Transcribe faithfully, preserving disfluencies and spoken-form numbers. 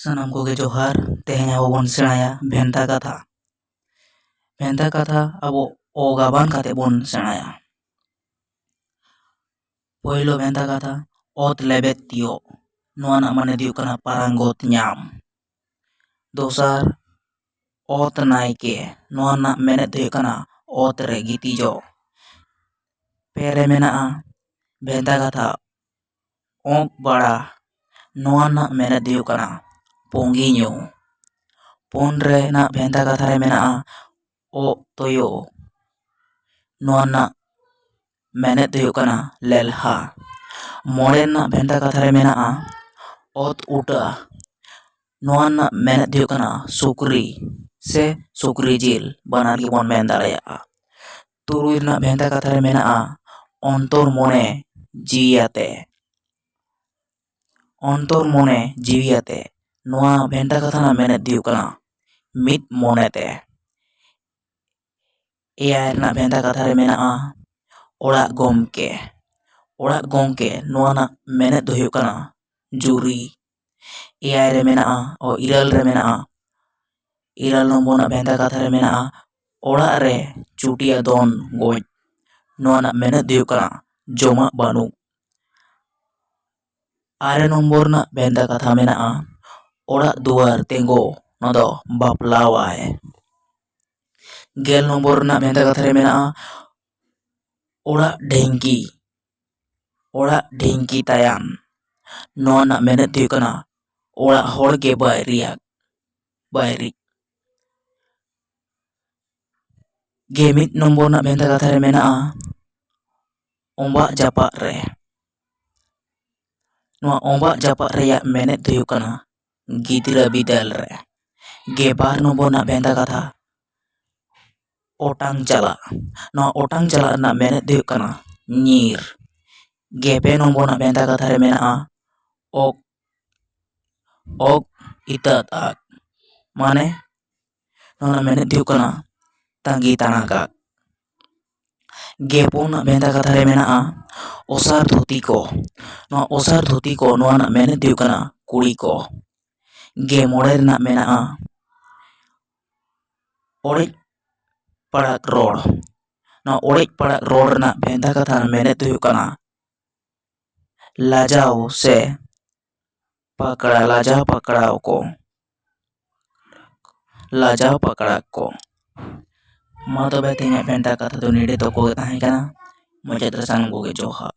ᱥᱟᱱᱟᱢ ᱠᱚᱜᱮ ᱡᱚᱦᱟᱨ᱾ ᱛᱮᱦᱮᱧ ᱟᱵᱚ ᱵᱚᱱ ᱥᱮᱬᱟᱭᱟ ᱵᱷᱮᱱᱛᱟ ᱠᱟᱛᱷᱟ᱾ ᱵᱷᱮᱱᱛᱟ ᱠᱟᱛᱷᱟ ᱟᱵᱚ ᱚ ᱜᱟᱵᱟᱱ ᱠᱟᱛᱮ ᱵᱚᱱ ᱥᱮᱬᱟᱭᱟ᱾ ᱯᱳᱭᱞᱳ ᱵᱷᱮᱱᱛᱟ ᱠᱟᱛᱷᱟ, ᱚᱛ ᱞᱮᱵᱮᱫ ᱛᱤᱭᱳᱜ᱾ ᱱᱚᱣᱟ ᱨᱮᱱᱟᱜ ᱢᱟᱱᱮ ᱫᱚ ᱦᱩᱭᱩᱜ ᱠᱟᱱᱟ ᱯᱟᱨᱟᱝᱜᱚᱛ ᱧᱟᱢ᱾ ᱫᱚᱥᱟᱨ, ᱚᱛ ᱱᱟᱭᱠᱮ᱾ ᱱᱚᱣᱟ ᱨᱮᱱᱟᱜ ᱢᱮᱱᱮᱫ ᱫᱚ ᱦᱩᱭᱩᱜ ᱠᱟᱱᱟ ᱚᱛ ᱨᱮ ᱜᱤᱛᱤᱡᱚᱜ᱾ ᱯᱮ ᱨᱮ ᱢᱮᱱᱟᱜᱼᱟ ᱵᱷᱮᱱᱛᱟ ᱠᱟᱛᱷᱟ, ᱚᱸᱠ ᱵᱟᱲᱟ᱾ ᱱᱚᱣᱟ ᱨᱮᱱᱟᱜ ᱢᱮᱱᱮᱫ ᱫᱚ ᱦᱩᱭᱩᱜ ᱠᱟᱱᱟ ᱯᱩᱸᱜᱤ ᱧᱩ᱾ ᱯᱩᱱ ᱨᱮᱱᱟᱜ ᱵᱷᱮᱱᱛᱟ ᱠᱟᱛᱷᱟ ᱨᱮ ᱢᱮᱱᱟᱜᱼᱟ ᱚᱜ ᱛᱚᱭᱳ᱾ ᱱᱚᱣᱟ ᱨᱮᱱᱟᱜ ᱢᱮᱱᱮᱫ ᱫᱚ ᱦᱩᱭᱩᱜ ᱠᱟᱱᱟ ᱞᱮᱞᱦᱟ᱾ ᱢᱚᱬᱮ ᱨᱮᱱᱟᱜ ᱵᱷᱮᱱᱛᱟ ᱠᱟᱛᱷᱟ ᱨᱮ ᱢᱮᱱᱟᱜᱼᱟ ᱚᱛ ᱩᱴᱟᱹ᱾ ᱱᱚᱣᱟ ᱨᱮᱱᱟᱜ ᱢᱮᱱᱮᱫ ᱫᱚ ᱦᱩᱭᱩᱜ ᱠᱟᱱᱟ ᱥᱩᱠᱨᱤ ᱥᱮ ᱥᱩᱠᱨᱤ ᱡᱤᱞ, ᱵᱟᱱᱟᱨ ᱜᱮᱵᱚᱱ ᱢᱮᱱ ᱫᱟᱲᱮᱭᱟᱜᱼᱟ᱾ ᱛᱩᱨᱩᱭ ᱨᱮᱱᱟᱜ ᱵᱷᱮᱱᱛᱟ ᱠᱟᱛᱷᱟ ᱨᱮ ᱢᱮᱱᱟᱜᱼᱟ ᱚᱱᱛᱚᱨ ᱢᱚᱱᱮ ᱡᱤᱣᱤ ᱟᱛᱮ᱾ ᱚᱱᱛᱚᱨ ᱢᱚᱱᱮ ᱡᱤᱣᱤ ᱟᱛᱮ᱾ ᱱᱚᱣᱟ ᱵᱷᱮᱱᱛᱟ ᱠᱟᱛᱷᱟ ᱨᱮᱱᱟᱜ ᱢᱮᱱᱮᱫ ᱫᱚ ᱦᱩᱭᱩᱜ ᱠᱟᱱᱟ ᱢᱤᱫ ᱢᱚᱱᱮᱛᱮ᱾ ᱮᱭᱟᱭ ᱨᱮᱱᱟᱜ ᱵᱷᱮᱱᱛᱟ ᱠᱟᱛᱷᱟ ᱨᱮ ᱢᱮᱱᱟᱜᱼᱟ ᱚᱲᱟᱜ ᱜᱚᱢᱠᱮ᱾ ᱚᱲᱟᱜ ᱜᱚᱢᱠᱮ, ᱱᱚᱣᱟ ᱨᱮᱱᱟᱜ ᱢᱮᱱᱮᱫ ᱫᱚ ᱦᱩᱭᱩᱜ ᱠᱟᱱᱟ ᱡᱩᱨᱤ᱾ ᱮᱭᱟᱭ ᱨᱮ ᱢᱮᱱᱟᱜᱼᱟ, ᱚ, ᱤᱨᱟᱹᱞ ᱨᱮ ᱢᱮᱱᱟᱜᱼᱟ, ᱤᱨᱟᱹᱞ ᱱᱚᱢᱵᱚᱨ ᱨᱮᱱᱟᱜ ᱵᱷᱮᱱᱛᱟ ᱠᱟᱛᱷᱟ ᱨᱮ ᱢᱮᱱᱟᱜᱼᱟ ᱚᱲᱟᱜ ᱨᱮ ᱪᱩᱴᱤᱭᱟ ᱫᱚᱱ ᱜᱚᱡ᱾ ᱱᱚᱣᱟ ᱨᱮᱱᱟᱜ ᱢᱮᱱᱮᱫ ᱫᱚ ᱦᱩᱭᱩᱜ ᱠᱟᱱᱟ ᱡᱚᱢᱟᱜ ᱵᱟᱹᱱᱩᱜ᱾ ᱟᱨᱮ ᱱᱚᱢᱵᱚᱨ ᱨᱮᱱᱟᱜ ᱵᱷᱮᱱᱛᱟ ᱠᱟᱛᱷᱟ ᱢᱮᱱᱟᱜᱼᱟ ᱚᱲᱟᱜ ᱫᱩᱣᱟᱹᱨ ᱛᱤᱸᱜᱩ, ᱱᱚᱣᱟ ᱫᱚ ᱵᱟᱯᱞᱟᱣᱟᱭ᱾ ᱜᱮᱞ ᱱᱚᱢᱵᱚᱨ ᱨᱮᱱᱟᱜ ᱵᱷᱮᱱᱛᱟ ᱠᱟᱛᱷᱟ ᱨᱮ ᱢᱮᱱᱟᱜᱼᱟ ᱚᱲᱟᱜ ᱰᱷᱤᱝᱠᱤ᱾ ᱚᱲᱟᱜ ᱰᱷᱤᱝᱠᱤ ᱛᱟᱭᱟᱱ᱾ ᱱᱚᱣᱟ ᱨᱮᱱᱟᱜ ᱢᱮᱱᱮᱫ ᱦᱩᱭᱩᱜ ᱠᱟᱱᱟ ᱚᱲᱟᱜ ᱦᱚᱲ ᱜᱮ ᱵᱟᱭᱨᱤᱭᱟ, ᱵᱟᱭᱨᱤ᱾ ᱜᱮ ᱢᱤᱫ ᱱᱚᱢᱵᱚᱨ ᱨᱮᱱᱟᱜ ᱵᱷᱮᱱᱛᱟ ᱠᱟᱛᱷᱟ ᱨᱮ ᱢᱮᱱᱟᱜᱼᱟ ᱚᱸᱵᱟᱜ ᱡᱟᱯᱟᱜ ᱨᱮ᱾ ᱱᱚᱣᱟ ᱚᱸᱵᱟᱜ ᱡᱟᱯᱟᱜ ᱨᱮᱭᱟᱜ ᱢᱮᱱᱮᱫ ᱫᱚ ᱦᱩᱭᱩᱜ ᱠᱟᱱᱟ ᱜᱤᱫᱽᱨᱟᱹ ᱵᱤᱫᱟᱹᱞ ᱨᱮ᱾ ᱜᱮ ᱵᱟᱨ ᱱᱚᱢᱵᱚᱨ ᱨᱮᱱᱟᱜ ᱵᱷᱮᱱᱛᱟ ᱠᱟᱛᱷᱟ ᱚᱴᱟᱝ ᱪᱟᱞᱟᱜ᱾ ᱱᱚᱣᱟ ᱚᱴᱟᱝ ᱪᱟᱞᱟᱜ ᱨᱮᱱᱟᱜ ᱢᱮᱱᱮᱫ ᱫᱚ ᱦᱩᱭᱩᱜ ᱠᱟᱱᱟ ᱧᱤᱨ᱾ ᱜᱮ ᱯᱮ ᱱᱚᱢᱵᱚᱨ ᱨᱮᱱᱟᱜ ᱵᱷᱮᱱᱛᱟ ᱠᱟᱛᱷᱟ ᱨᱮ ᱢᱮᱱᱟᱜᱼᱟ ᱚᱠ, ᱚᱠ ᱤᱛᱟᱹᱫ ᱟᱠ, ᱢᱟᱱᱮ ᱱᱚᱣᱟ ᱨᱮᱱᱟᱜ ᱢᱮᱱᱮᱫ ᱦᱩᱭᱩᱜ ᱠᱟᱱᱟ ᱛᱟᱺᱜᱤ ᱛᱟᱬᱟᱜ ᱟᱠ᱾ ᱜᱮ ᱯᱩᱱ ᱨᱮᱱᱟᱜ ᱵᱷᱮᱱᱛᱟ ᱠᱟᱛᱷᱟ ᱨᱮ ᱢᱮᱱᱟᱜᱼᱟ ᱚᱥᱟᱨ ᱫᱷᱩᱛᱤ ᱠᱚ᱾ ᱱᱚᱣᱟ ᱚᱥᱟᱨ ᱫᱷᱩᱛᱤ ᱠᱚ, ᱱᱚᱣᱟ ᱨᱮᱱᱟᱜ ᱢᱮᱱᱮᱫ ᱦᱩᱭᱩᱜ ᱠᱟᱱᱟ ᱠᱩᱲᱤ ᱠᱚ᱾ ᱜᱮ ᱢᱚᱬᱮ ᱨᱮᱱᱟᱜ ᱢᱮᱱᱟᱜᱼᱟ ᱚᱲᱮᱡ ᱯᱟᱲᱟᱜ ᱨᱚᱲ᱾ ᱱᱚᱣᱟ ᱚᱲᱮᱡ ᱯᱟᱲᱟᱜ ᱨᱚᱲ ᱨᱮᱱᱟᱜ ᱵᱷᱮᱱᱛᱟ ᱠᱟᱛᱷᱟ ᱢᱮᱱᱮᱫ ᱦᱩᱭᱩᱜ ᱠᱟᱱᱟ ᱞᱟᱡᱟᱣ ᱥᱮ ᱯᱟᱠᱲᱟ, ᱞᱟᱡᱟᱣ ᱯᱟᱠᱲᱟᱣ ᱠᱚ, ᱞᱟᱡᱟᱣ ᱯᱟᱠᱲᱟ ᱠᱚ᱾ ᱢᱟ ᱛᱚᱵᱮ ᱛᱮᱦᱮᱧᱟᱜ ᱵᱷᱮᱱᱛᱟ ᱠᱟᱛᱷᱟ ᱫᱚ ᱱᱤᱰᱮ ᱛᱚᱠᱚ ᱜᱮ ᱛᱟᱦᱮᱸ ᱠᱟᱱᱟ᱾ ᱢᱩᱪᱟᱹᱫ ᱨᱮ ᱥᱟᱱᱟᱢ ᱠᱚᱜᱮ ᱡᱚᱦᱟᱨ᱾